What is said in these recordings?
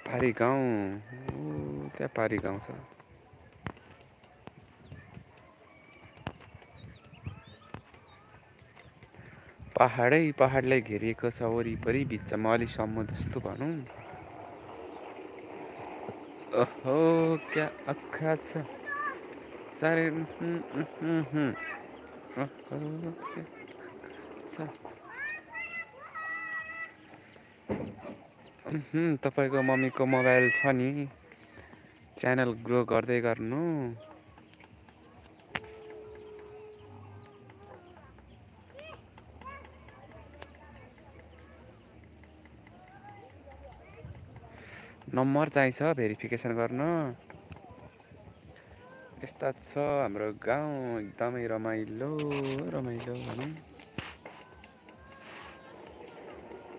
पारी गाउँ त्यहाँ पारी गाउँ छ। पहाडलाई घेरिएको छ वरिपरि, बिचमा अलि समुद्र जस्तो भनौँ। ओहो क्या अखा छ सारे तपाईँको मम्मीको मोबाइल छ नि, च्यानल ग्रो गर्दै गर्नु। नम्बर चाहिन्छ भेरिफिकेसन गर्न। यस्ता छ हाम्रो गाउँ, एकदमै रमाइलो रमाइलो भनौँ।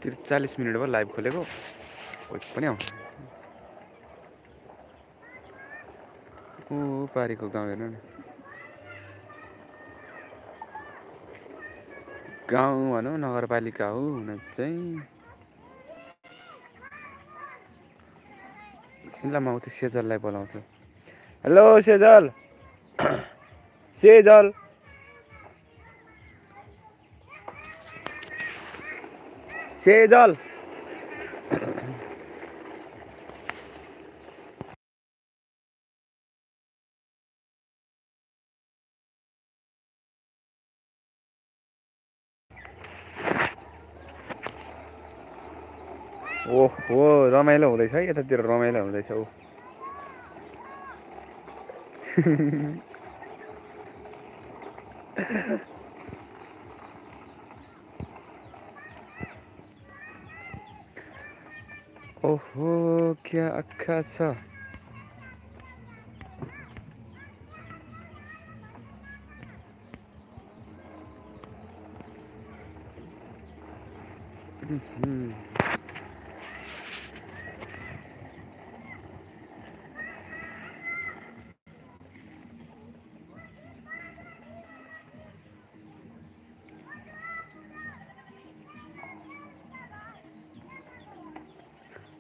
43 मिनट भयो लाइभ खोलेको, कोही पनि आउँछ। पारीको गाउँ हेर्नु न, गाउँ भनौँ नगरपालिका हो हुन चाहिँ। ल म उति सेजललाई बोलाउँछु। हेलो सेजल, सेजल सेजल ओहो रमाइलो हुँदैछ है, यतातिर रमाइलो हुँदैछ। ओहो क्या अक्खा छ।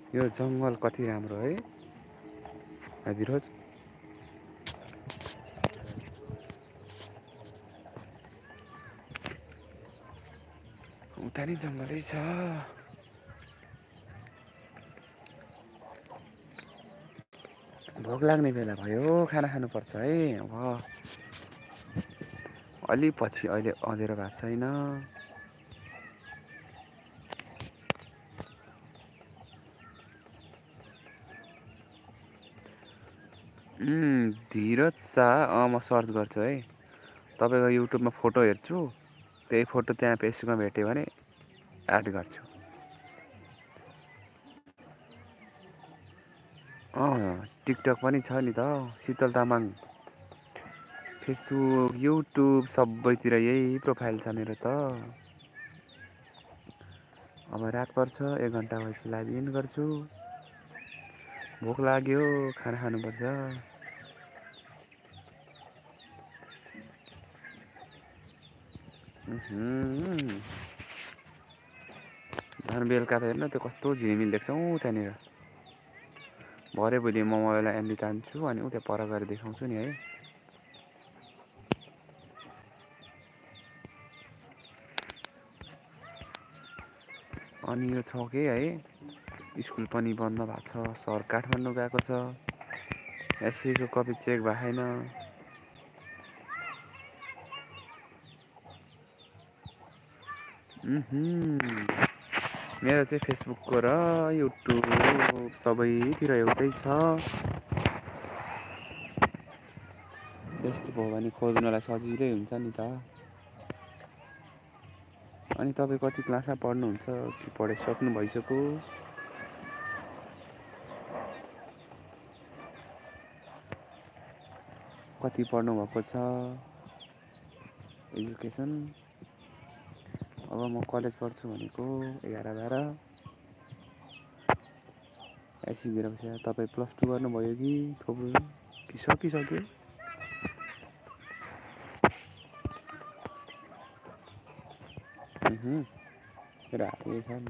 यो जङ्गल कति राम्रो है आदिरोज। उता नि जङ्गलै छ। भोक लाग्ने बेला भयो, खाना खानुपर्छ है। अब अलि पछि, अहिले अँधेरो भएको छैन। धीरज शाह, म सर्च गर्छु है। तपाईँको युट्युबमा फोटो हेर्छु, त्यही फोटो त्यहाँ फेसबुकमा भेट्यो भने एड गर्छु। टिकटक पनि छ नि त, शीतल तामाङ। फेसबुक युट्युब सबैतिर यही प्रोफाइल छ मेरो त। अब रात पर्छ, 1 घन्टा भएपछि लाइभ इन गर्छु। भोक लाग्यो, खाना खानुपर्छ। झन् बेलुका त हेर्नु त्यो कस्तो झिलिमिल देख्छ त्यहाँनिर। भरे भोलि म मोबाइललाई एमबी तान्छु अनि उता पर गएर देखाउँछु नि है। अनि यो छ के है, स्कुल पनि बन्द भएको छ, सर काठमाडौँ गएको छ, एससीको कपी चेक भएको छैन। मेरो चाहिँ फेसबुकको र युट्युब सबैतिर एउटै छ। त्यस्तो भयो भने खोज्नलाई सजिलै हुन्छ नि त। अनि तपाईँ कति क्लासमा पढ्नुहुन्छ कि पढिसक्नु भइसक्यो? कति पढ्नु भएको छ एजुकेसन? अब म कलेज पढ्छु भनेको 11-12 एससी दिएपछि। तपाईँ +2 गर्नुभयो कि थोप्रो कि सकिसक्यो? राम्रै छ नि।